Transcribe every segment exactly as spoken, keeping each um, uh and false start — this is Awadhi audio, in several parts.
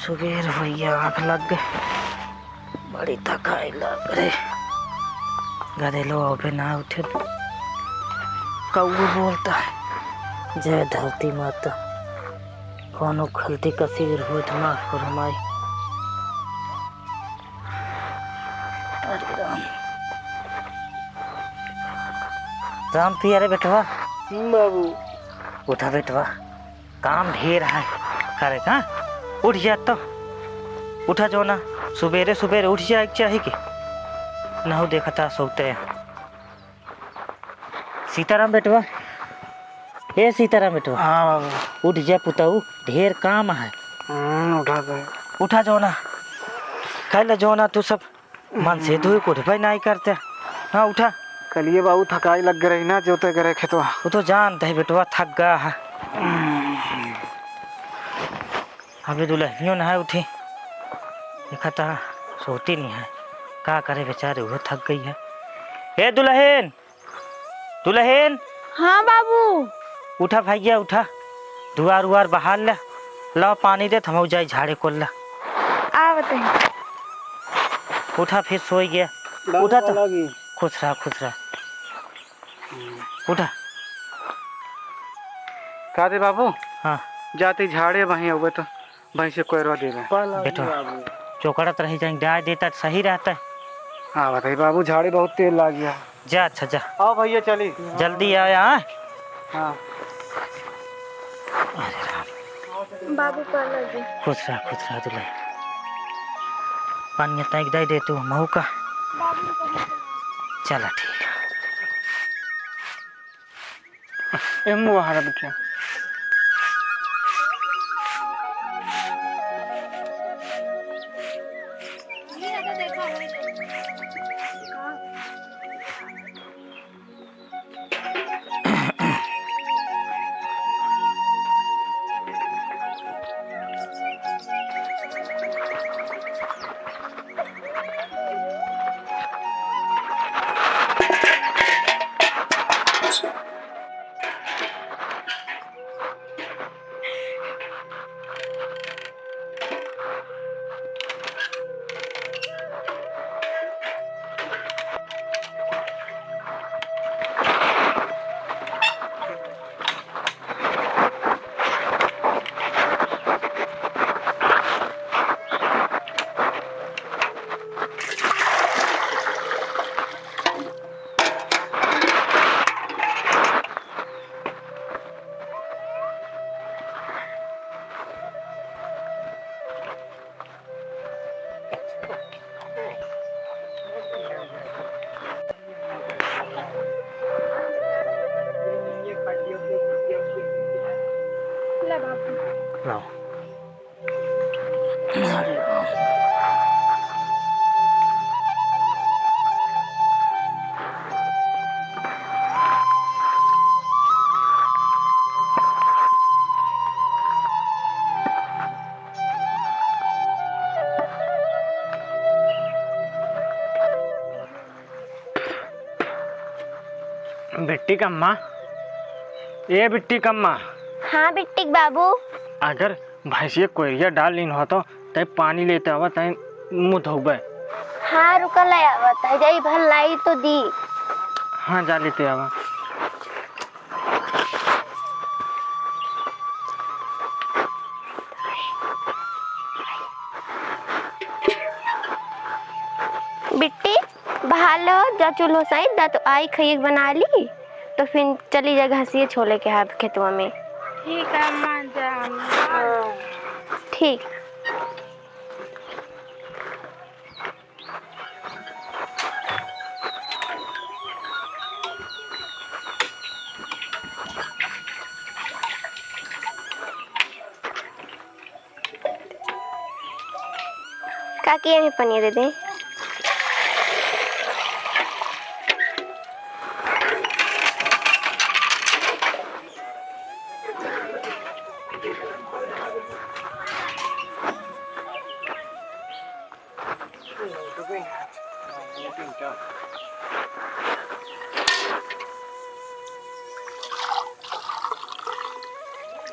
सुबेर होइया, आँख लग गए, बड़ी थकाई लग रही। गदेलो अबे ना उठे, कौआ बोलता है, "जय धरती माता, कौनो गलती कसीर हुई तो माफ करो माई।" अरे राम। राम पिया रे बेटवा। हम्म, बाबू। उठा बेटवा, काम ढेर है करे का। उठ जा तो, उठा जो ना, सुबेरे सुबेरे उठ जाए के चाही कि नहु देखता सोते हैं। सीताराम बेटवा, ए सीताराम बेटवा। हाँ बाबू। उठ जा पुताऊ, ढेर काम है। हम्म, उठा दे। उठा जो ना, खाई ला जो ना, तू सब मन से तू कुछ भी नहीं करते। हाँ, उठा। कलिए बाबू थकाई लग रही ना, जोते करे खेतवा। वो तो जानते है बेटवा, थक गया है। अबे दुल्हनियो ना उठी, देखा था सोती नहीं है, का करे बेचारे, वो थक गई है। ए दुल्हन, दुल्हन। हाँ बाबू। उठा भैया, उठा, दुआर उआर बहार ले, लाओ पानी दे, हम जाई झाड़े कोल ला। आवत है। उठा, फिर सोई गया। बाबू उठा तो। खुश रहा, खुश रहा। उठा। का दे बाबू? हाँ। जाते झाड़े वहीं होबे तो भैंसे कोयरवा देबे। बेटो, चोकड़त रही जाए, डाय देता तो सही रहता। हाँ, बताइए बाबू, झाड़े बहुत तेज लाग गया। जा, अच्छा, जा। आओ भैया, चली। जल्दी आया, हाँ? हाँ। बाबू, पाला जी। खुश रहा, खुश रहा, दुल्हन। पानी तैक दे दे तू, महू का। चला, ठीक है। ए, मुआ हरा बिटिया। लाओ। बिट्टी कम्मा, ए बिट्टी कम्मा। हाँ बिट्टी के बाबू। अगर भैंसिया कोयरिया डाल लीन हो तो तै पानी लेते आवा, तै मुँह धोबे। हाँ रुका, ले आवत है, जाई भर लाई तो दी। हाँ, जा लेते आवा। बिट्टी, बहाल हो, जा चूल्हो साइत, दा तो आई खइए के बना ली, तो फिर चली जा घसिए छोले के हाथ खेतवा में। ठीक है अम्मा, जा अम्मा। ठीक। काकी, हमें पनिया दे दे।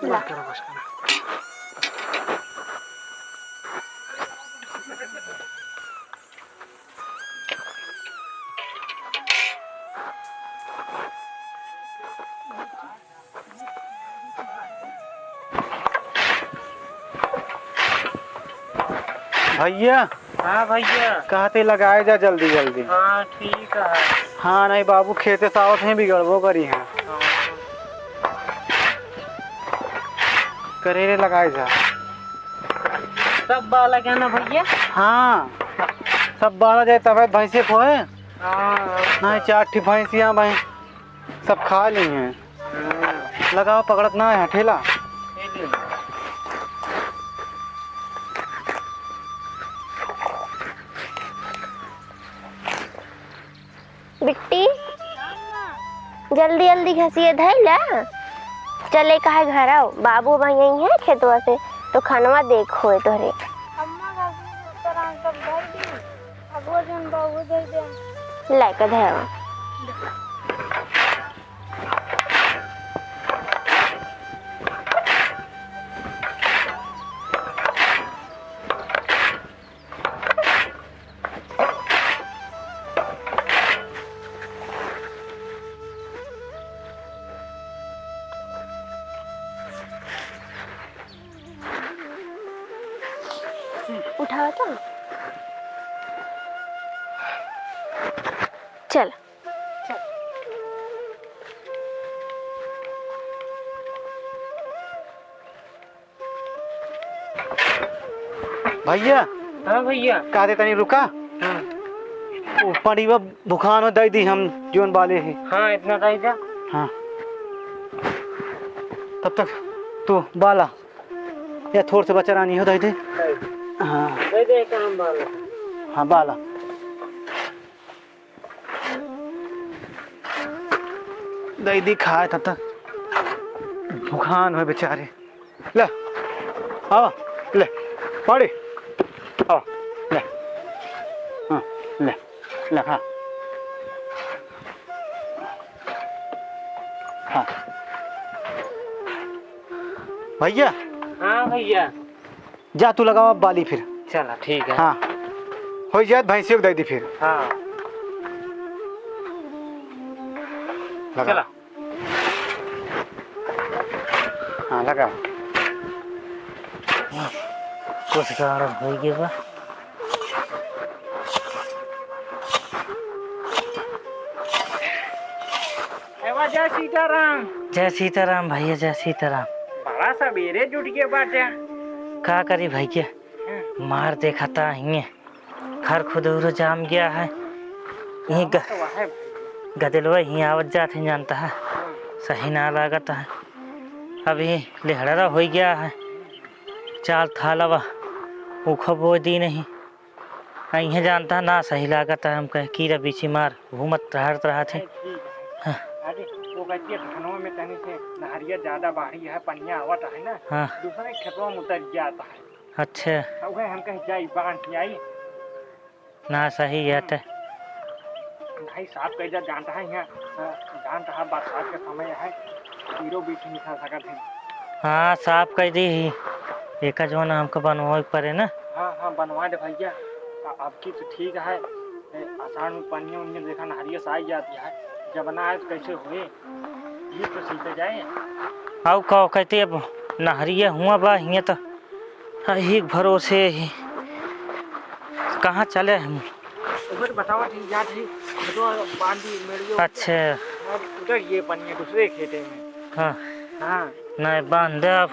ला। बस करो, बस करो। भइया। हाँ भइया। कहते लगाए जा जल्दी जल्दी। हाँ, ठीक है। हाँ, नहीं बाबू, खेते से आवत हैं, बिगड़बो करी हैं। हाँ। करेरे लगाए जा। सब बाला क्या ना भइया? हाँ, सब बाला जाए तबे भैंसे को है। हाँ। नहीं, चार ठी भैंसिया भाई। सब खा ली हैं। हाँ। लगाओ, पकड़त ना है ठेला। बिट्टी, जल्दी जल्दी घसिए धइला। चले काहे घर आओ, बाबू भाई यहीं है खेतवा से, तो खनवा देख होए तोहरे। अम्मा, घसिए तरह सब धइ दी। अब वो जन बाबू दे दे। लाइक धरवा। उठावा तो। चल। भइया। हाँ भइया। का दे तनी रुका। हाँ। वो पड़ीवा भुखान हो, दइ दी हम जीवन बाले ही। हाँ, इतना दइ दा। हाँ। तब तक तू बाला। या थोड़ से बचा रानी हो, दइ दे। दइ दे। हाँ। दइ दे, काम बाला। हाँ, बाला। दइ दी खाए तब तक। भुखान हो बेचारे। ले, आवा, ले, पड़ी, आवा, ले, हाँ, ले, ले, हाँ, हाँ। भइया। हाँ भइया। जा तू लगावा बाली फिर। चला ठीक है। हाँ, होइ जात भैंसियो के दइ दी फिर। हाँ। लगा। चला। हाँ, लगा। कुछ गाड़ा होइ गया बा। एवा, जय सीताराम। जय सीताराम भइया, जय सीताराम। बड़ा सबेरे जुट गए बाटे। का करी भइया, हम्म। मार देखता हिये। घर खुदौरो जाम गया है। यहीं ग-, तो है। गदेलवा यहीं आवत जात है, जानता है। सही ना लागत है। अभी लेहड़रा होइ गया है। चाल थालवा उखो बो दी नहीं। आ इहे जानता है ना सही लागत है, हम कहे कीरा बीछी मार घूमत टहरत रहत है। ठीक है। हाँ। अरे, वो कहती है, धनवा में तनी से नहरिया ज्यादा बाढ़ी है, पनिया आवत है ना, हाँ। दूसरे खेतवा में उतर जाता है। अच्छा। अब वह हम कहे जाई, बांध के आई। ना सही है ते। भाई साफ कइ जा, जानता है यहाँ, अ, जानता है बरसात के समय है, कीड़ो बीछ निकल सकत है। हाँ, साफ कइ दी ही। एका जौन हमको बनवावे के पड़े ना। हाँ, हाँ, बनवा दे भइया। अ-, अब की तो ठीक है, ए, आषाढ़ में पनिया उनिया देखा नहरिया से आई जाती है, जब ना आए तो कैसे होए? ये तो सीखे जाए। आउ का कहते, अब नहरिया हुआ बा, हियाँ तो यही के भरोसे ही। कहाँ चले हम? उधर बतावा, ठीक जात ही, तो बांधी मेड़ियो। अच्छा। और उधर ये पनिया दूसरे खेते में। हाँ। हाँ। नहीं, बांध दे अब।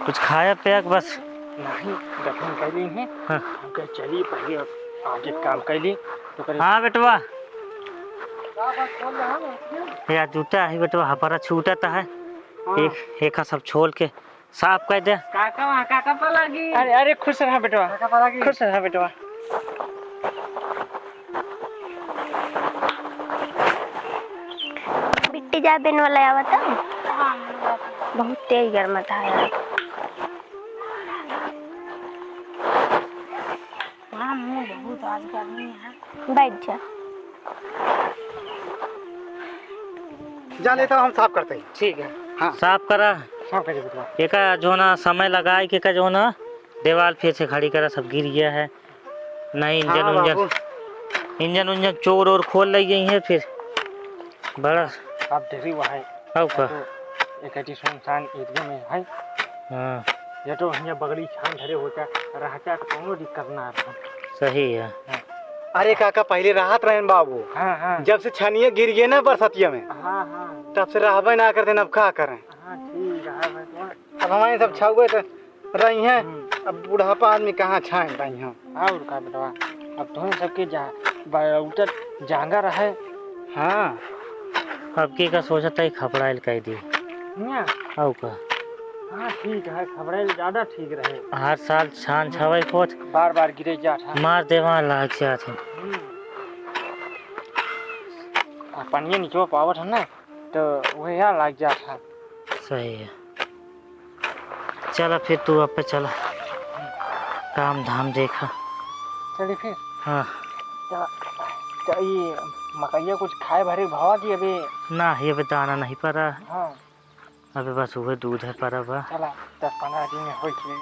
कुछ खाया पिया के बस। नहीं, दफन कर ली है। हाँ। हम कहे चली पहले अब आगे काम कर ली, तो करे। हाँ बेटवा। या जूता है बेटवा, हमारा छूटा तो है। हाँ। एक, एक सब छोल के साफ कर दे। काका, वहाँ काका पलागी। अरे, अरे, खुश रहा बेटवा। काका पलागी। खुश रहा बेटवा। बिट्टी जा बेन वाला आवता। बहुत तेज गरम था यार। हाँ, मुँह बहुत आज गर्मी है। बैठ जा। जा लेता, हम साफ करते हैं। ठीक है। हाँ। साफ करा। साफ कर दे बेटवा। एका जो ना समय लगाए के का जो ना दीवाल फिर से खड़ी करा, सब गिर गया है। नहीं, इंजन हाँ, उंजन, बाबू। इंजन उंजन चोर और खोल लइ गई है फिर। बड़ा अब देखी वहाँ अब का? तो एक ऐसी सुनसान एरिया में है। हाँ। ये तो हियाँ बगली छान धरे होता, रहता तो कोनो दिक्कत ना रहता। सही है। हाँ। अरे काका, पहले राहत रहेन बाबू। हाँ, हाँ। जब से छनिया गिर गए ना बरसतिया में, हाँ, हाँ। तब से रहबे ना करते, अब का करें? हाँ, ठीक है, मैं तो अब हमारे सब छउए तो रही हैं। हम्म। अब बुढ़ापा आदमी कहाँ छान पाई हम? और का बेटवा, अब तुहें सबके जा-, ब-, उतर जांगर है। हाँ। अब के का सोचत है, खपड़ाइल कह दी। हियाँ? और का? हाँ, ठीक है, खपड़ाइल ज्यादा ठीक रहे। हर साल छान छावे खोज। बार बार गिरे जात है। मार देवा लाग जात है। हम्म। आ पनिया निचवा पावत है ना, तो वह यहाँ लाग जात है। सही है। चला फिर तू अब पे चला, काम धाम देखा। चली फिर। हाँ। चला, चला, ये मकइया कुछ खाए भरे भवा की अबे? ना, ये अबे दाना नहीं पड़ा है। हाँ। अबे बस उहे दूध है पड़ा बा। चला, दस पन्द्रह दिन में होइ जाए।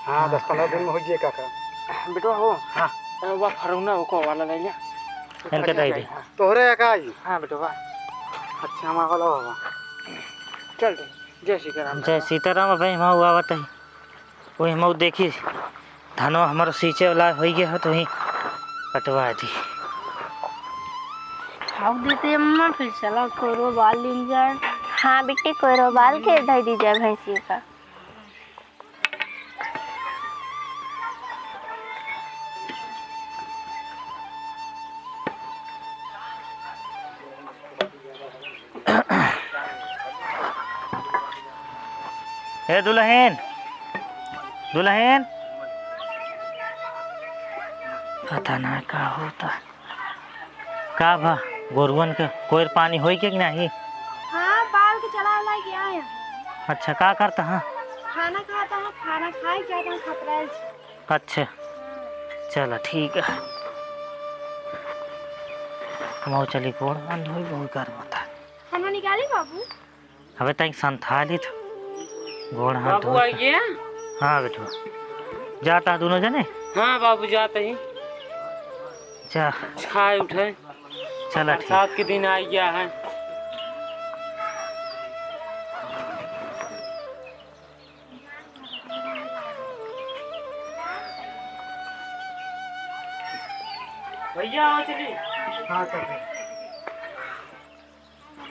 हाँ, हाँ। दस पन्द्रह दिन में होइ जाए काका। बेटवा हो। हाँ। ए, वा फरौना ओको वाला ले लिया। इनके दे दे। हाँ। तोहरे का आई? हाँ बेटवा। अच्छा, हमारा वाला बाबा। चल दे। जय सीताराम जय बाबा। सीताराम भाई, हम हुआ बताई। वही हम देखी, धनवा हमारा सींचे वाला होइ गया है, तो वही कटवा दी। खाओ देते अम्मा, फिर चला कोरो बाल लीन जाए। हाँ बेटी, कोरो बाल के धई दी जाए भैंसी का। ए दुलहिन, दुलहिन, पता ना का होता। का भा, गोरुअन के कोयर पानी होई के कि नाही? हाँ, बाल के चला वाला गया है। अच्छा, का करता है? खाना खाता है, खाना खाए जाता है खपराइल से। अच्छा, चला ठीक है। हम चली गोड़ हाथ धोई, बहुत गर्म होता है। खाना निकाली बाबू? अबे तनिक संथा ली तो गोड़ हाथ बाबू धोई। आइए। हाँ बेटवा, जाता है दोनों जने? हाँ बाबू, जाते ही। जा। खाए उठे। चला ठीक। बरसात के दिन आ गया है। भैया, आओ चली। हाँ, सर।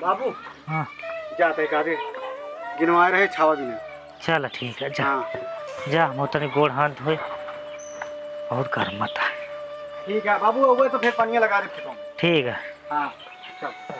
बाबू। हाँ। जाते कादे गिनवाए रहे छावा बिना। चल ठीक है, जा। हाँ। जा, हम तनी गोड़ हाथ धोए और कर मत आ। ठीक है बाबू, हुए तो फिर पनिया लगा दे खेतों में। ठीक है। हाँ, चल।